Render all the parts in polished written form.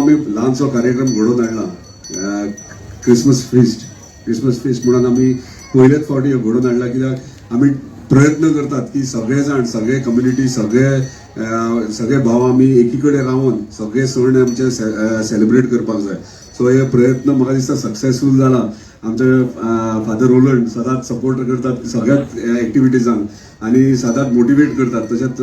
आमी ल्हानसो कार्यक्रम घडोवन हाडला, क्रिसमस फिस्ट. क्रिसमस फिस्ट म्हणून आमी पयलेच फावटी घडोवन हाडला, कित्याक आमी प्रयत्न करतात की सगळे जाण, सगळे कम्युनिटी, सगळे भाव आमी एकी कडेन रावन सगळे सण आमचे सेलिब्रेट करपाक जाय. सो हे प्रयत्न म्हाका दिसता सक्सेसफूल जाला. आमचे फादर रोलंड सदांच सपोर्ट करतात सगळ्याच एक्टिविटीजांक आनी सदांच मोटिवेट करतात. तशेंच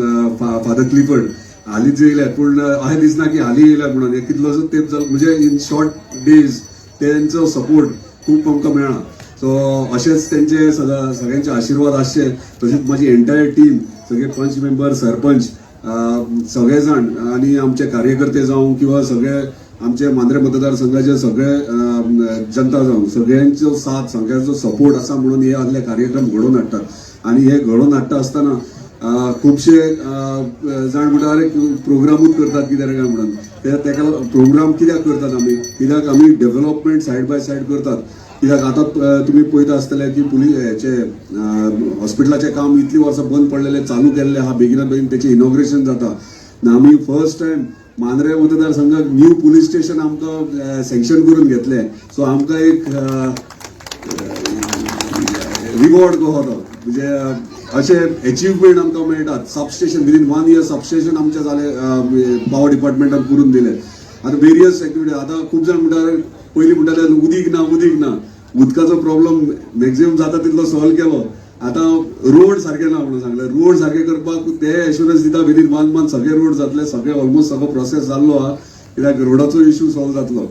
फादर क्लिफर्ड हालींच येयल्यात, पूण अशें दिसना की हालीं येयल्यात म्हणून. हे कितलोसो तेंप जालो, म्हणजे इन शॉर्ट डेज तेंचो सपोर्ट खूब आमकां मेळ्ळा. सो अशेंच तेंचे सदां सगळ्यांचे आशिर्वाद आसचे. तशेंच म्हाजी एंटायर टीम, सगळे पंच मेंबर, सरपंच, सगळे जाण आनी आमचे कार्यकर्ते जावं किंवा सगळे आमचे मांद्रे मतदारसंघाचे सगळे जनता जावं, सगळ्यांचो साथ, सगळ्यांचो सपोर्ट आसा म्हणून हे असले कार्यक्रम घडोवन हाडटात. आनी हे घडोवन हाडटा आसतना खुबशे जाण म्हणटा, अरे, प्रोग्रामूच करतात कितें काय म्हणून. ते तेका प्रोग्राम कित्याक करतात आमी? कित्याक आमी डेव्हलपमेंट सायड बाय सायड करतात. कित्याक आतां तुमी पळयता आसतले की पुलीस हेचे हॉस्पिटलाचें काम इतलीं वर्सां बंद पडलेलें चालू केल्लें आहा. बेगिना बेगीन तेचें इनॉग्रेशन जाता. ना आमी फर्स्ट टायम मांद्रे मतदारसंघाक न्यू पुलीस स्टेशन आमकां सँक्शन करून घेतलें. सो आमकां एक रिवॉर्ड कसो तो, म्हणजे अशे एचिवमेंट आमकां मेळटात. Substation, within one year substation आमचें जालें, पावर डिपार्टमेंटान करून दिलें. आतां वेरियस एक्टिविटी. आतां खूब जाण म्हणटा, पयलीं म्हणटाले उदीक ना, उदीक ना. उदकाचो प्रॉब्लम मॅक्झिमम जाता तितलो सॉल्व केलो. आतां रोड सारके ना म्हणून सांगलें. रोड सारके करपाक ते एश्युरन्स दिता, विदीन वन मंथ सगळे रोड जातले. सगळे ऑलमोस्ट सगळो प्रोसेस जाल्लो आहा, कित्याक रोडाचो इश्यू सॉल्व जातलो.